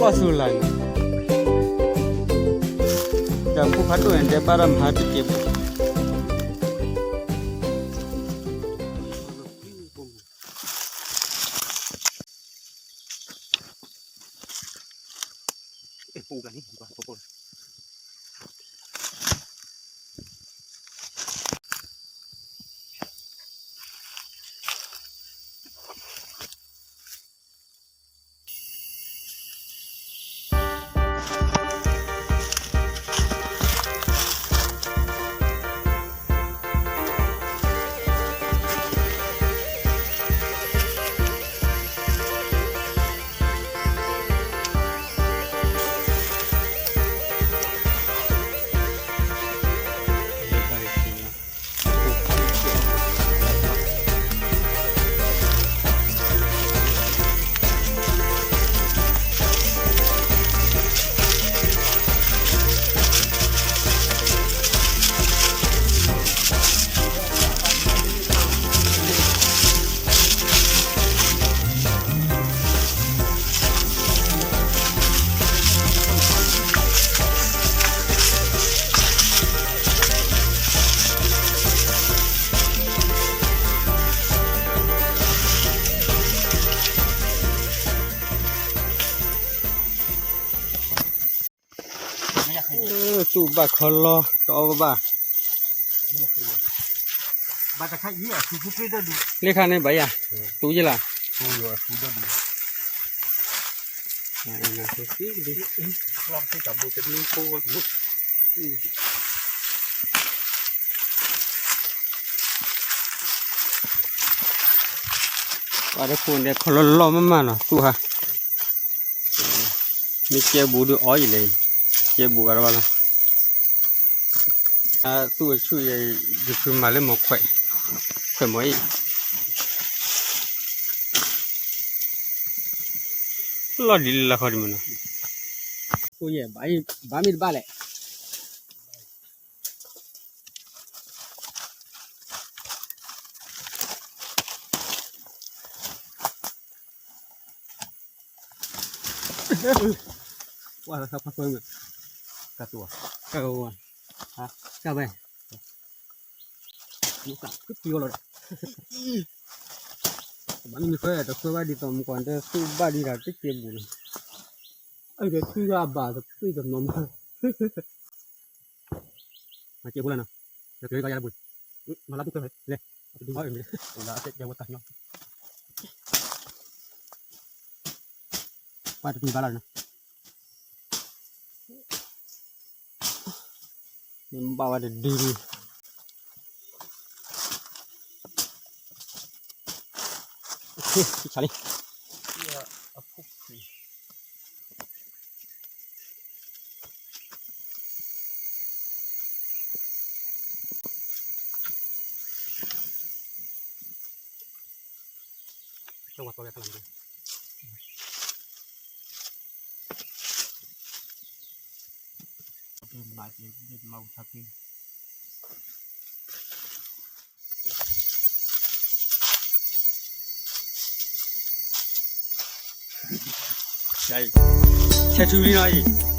အဆူၣ်လၢ်န့ၣ်, တၢ်ဖိဖးဒိၣ်န့ၣ် ဒဲးဘၣ်တၢ်မၤတက့ၢ်ဘၣ်. သူၣ်ဘၣ်ခီလီ တအီၣ်ဘၣ်ဘၣ်. လ့ခါန့ၣ်ဘၣ်ယၤ, သူယလၢ်. ပှၤတခိၣ်န့ၣ် ခီလီလီမးမးနီၤ သူၣ်ဟါ. မ့ၢ်ကဲဘူးဒုးအီၣ်အံၤလဲၣ်, ကဲဘူးဂၤတဘၣ်လီၤ. သူၣ်အဆူၣ်ယဲ ယဖုမၤလၢမီၤခွဲး, ခွဲးမီၤအံၤ လီၢ်ဒ်လၢလၢခီဒ်မးနီၤ. အိၣ်ယဲ ဘၣ်မ့ၢ်တဘၣ်လဲၣ်. ဝါ ကတူၢ်, ကဝါ, ကဝဲ, ကပီလီၤဒီး, ဘၣ်မ့ၢ်ခွဲးတခွဲးဘၣ်ဒ်သိးမကွၢ်တသူၣ်ဘၣ်ဒ်တၢ်တကဲဘူးလီၤ, အကဲထံဂၤဘၣ်တပ့ၢ်တနီၤမး. မၤကဲဘူးလီၤနီၤ, ဒီးကဲကယါတပူၤ, မၤလၢပူၤခွဲးလဲၣ်, အတဒုဘၣ်အၢၣ်မ့ၢ်လဲၣ်, အိၣ်လၢအကဲကဲဝဲတၢ်ညီ, ပှၤတဒုဘၣ်လီၤနီၤ, မ့ၢ်ဘၣ်ဝဲတဒုဒု, ဆါလံ. ဆဲးထူလံနီၤအံၤ.